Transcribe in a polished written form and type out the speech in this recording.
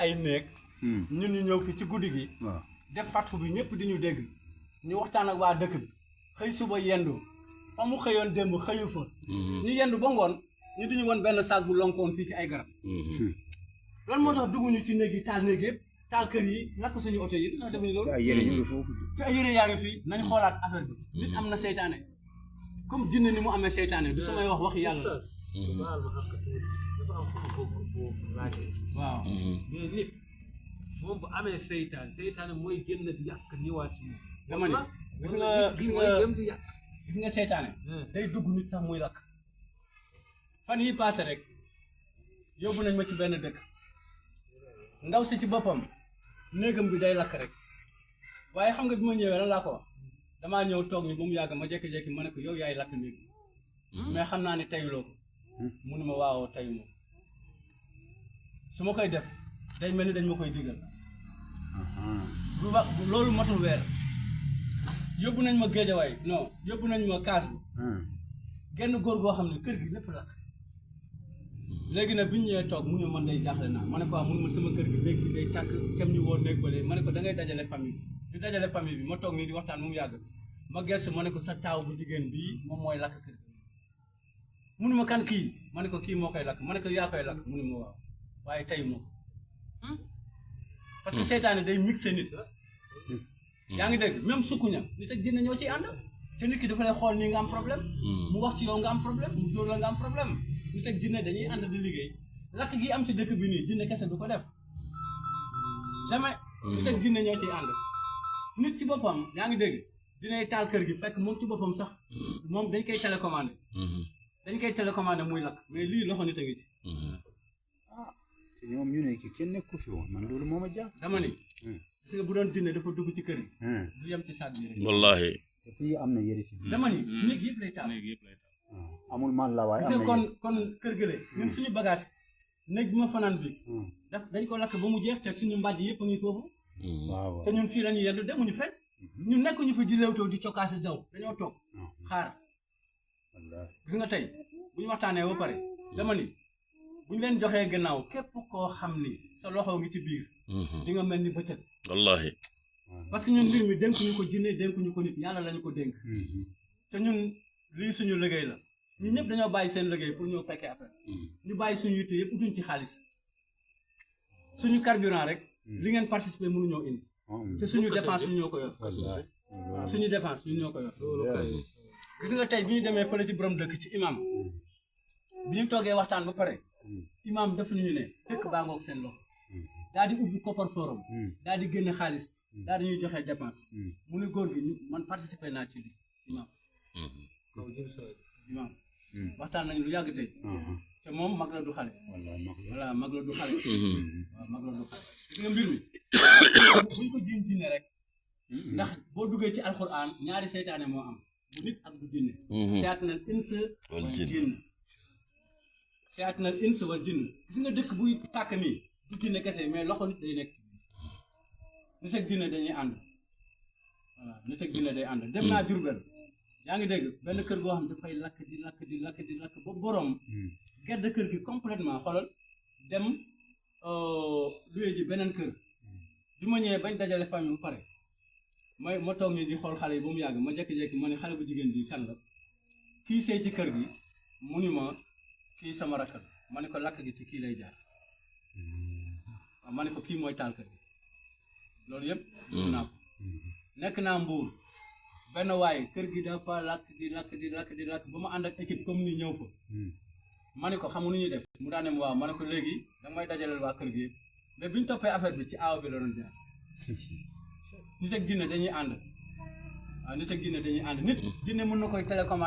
ay néeg ñun ñu ñëw fi ci guddi gi def fàttu bi ñëpp di ñu dégg ñu waxtaan ak waa dëkk bi xëy suba yendu fa mu xëyoon démb xëyu fa ñu yendu ba ngoon ñu duñu woon benn saag bu lonkoon fii ci ay garab loolu moo tax dugguñu ci néeg yi taal néeg yëpp taal kër yi lakk suñu oto yi dina defuñu loolu ci ay yére yaa ngi fii nañ xoolaat affaire bi nit am na seytaane comme jinne ni mu amee seytaane du samay wax yàlla waaw mais nit moom bu amee seytaane mooy génn di yàq ñëwaat si moom. dama ni gis nga seytaane day dugg nit sax muy lakk fan yi passé rek yóbbu nañ ma ci benn dëkk ndaw si ci boppam néegam bi day lakk rek waaye xam nga bi ma ñëwee lan laa ko wax damaa ñëw toog ni ba mu yàgg ma jékki-jékki ma ne ko yow yaay lakk néeg mais xam naa ne tayuloo ko mu ne ma waawoo tayu ma su ma koy def day mel ni dañ ma koy digal loolu matul weer yóbbu nañ ma géejawaay non yóbbu nañ ma kaas bi genn góor goo xam ne kër gi lépp lakk léegi nag bi ñu ñëwee toog mu ne man day jaaxle naa ma ne ko mun ma sama kër gi néeg bi day tàkk tem ñu woo néeg bële ma ne ko da ngay dajale famille bi ñu dajale famille bi ma toog nii di waxtaan mu yàgg ma gestu ma ne ko sa taaw bu jigéen bii moom mooy lakk kër gi mu ne ma kan kii ma ne ko kii moo koy lakk ma ne ko yaa koy lakk mu ne ma waaw waaye tey moo ko parce que seytaane day mixé nit yaa ngi dégg même sukkuña nit ak jinne ñoo ciy ànd te nit ki dafa lay xool nii nga am problème mu wax ci yow nga am problème mu dóor la nga am problème nit ak jinne dañuy ànd di liggéey lakk gi am ci dëkk bi nii jinne kese du ko def jamais nit ak jinne ñoo ciy ànd nit ci boppam yaa ngi dégg dinay taal kër gi fekk moom ci boppam sax moom dañ koy télécommandé muy lakk mais lii loxo nit a ngi ci ñoom ñu ne ki kenn nekku fi woon man loolu moo ma jaax dama ni parce que bu doon jinne dafa dugg ci kër yi du yem ci saag bi rek wallahi te fii am na yëri ci dama ni néeg yëpp lay taal amul man la waaye parce que kon kër gële ñun suñu bagage néeg bi ma fanaan bi dañ ko lakk ba mu jeex te suñu mbàjj yëpp a ngi foofu waaw te ñun fii la ñu yendu demuñu fenn ñun nekkuñu fi di léewtoo di cokkaasi daw dañoo toog xaar gis nga tey bu ñu waxtaanee ba pare dama ni bu ñu leen joxee gannaaw képp koo xam ni sa loxo ngi ci biir di nga mel ni bëccëg wallahi parce que ñun mbir mi dénkuñu ko jinne dénkuñu ko nit yàlla lañu ko dénk te ñun lii suñu liggéey la ñun ñëpp dañoo bàyyi seen liggéey pour ñëw fekkee affaire ñu bàyyi suñu yitte yëpp utuñ ci xaalis suñu carburant rek li ngeen participer mënuñoo indi te suñu dépense ñun ñoo ko yor suñu dépense ñun ñoo ko yor gis nga tey bi ñu demee fële ci borom dëkk ci imam bi ñu toogee waxtaan ba pare imam def nañu ne dëkk baa ngoog seen loxo daal di ubbi koppar forum daal di génne xaalis daal di ñuy joxe dépense mu ne góor gi man participer naa ci li imam imam waxtaan nañu lu yàgg tey te moom mag la du xale voilà mag la du xale waaw mag la du xale gis nga mbir mi buñ ko jiin jinne rek ndax boo duggee ci alxuraan ñaari seytaane moo am bu nit ak bu jinne seytaanal ins wal jinn seytaanal ins wal jinn gis nga dëkk buy tàkk nii du jinne kese mais loxo nit day nekk nit ak jinne dañuy ànd voilà nit ak jinne day ànd dem naa Jurbel yaa ngi dégg benn kër goo xam dafay lakk di lakk ba borom gedd kër gi complètement xoolal dem luye ji beneen kër bi ma ñëwee bañ dajale famille bu pare ma toog nii di xool xale yi ba mu yàgg ma jékki-jékki ma ne xale bu jigéen bi kan la kii sëy ci kër gi mu ni ma kii sama rakk la ma ne ko lakk gi ci kii lay jaar waaw ma ne ko kii mooy taal kër gi loolu yëpp dugg naa ko nekk naa Mbuur benn waaye kër gi dafa lakk di lakk ba ma ànd ak équipe comme ni ñëw fa ma ne ko xam nu ñuy def mu daane ma waaw ma ne ko léegi da may dajaleel waa kër gi yëpp mais bi ñu toppee affaire bi ci aaw bi la doon jaar nit ak jinne dañuy ànd waaw nit ak jinne dañuy ànd nit jinne mën na koy télécommande